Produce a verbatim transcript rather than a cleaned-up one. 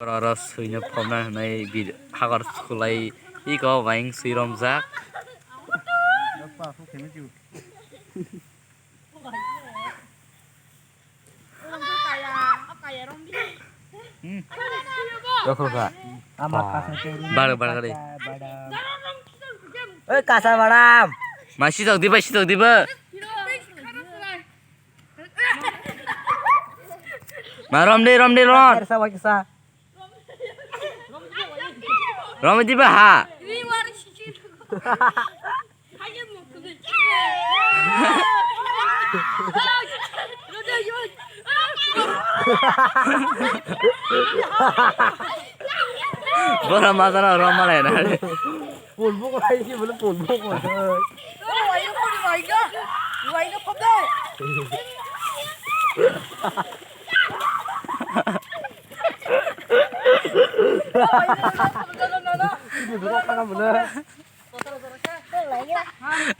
Oro oro swino phobna hwnwi bid-, hakor skulai iko baing swi romjak. Rokho kha. Ama kasa teri. Bar, bar kali. Oi, kasa badam. Ma sitok diba, sitok diba. Ma rom de, rom de, rom. Kasa wa kisa. Rom diba ha. Bora masana rom malai na. Pulbo ko hai ki bole pulbo ko.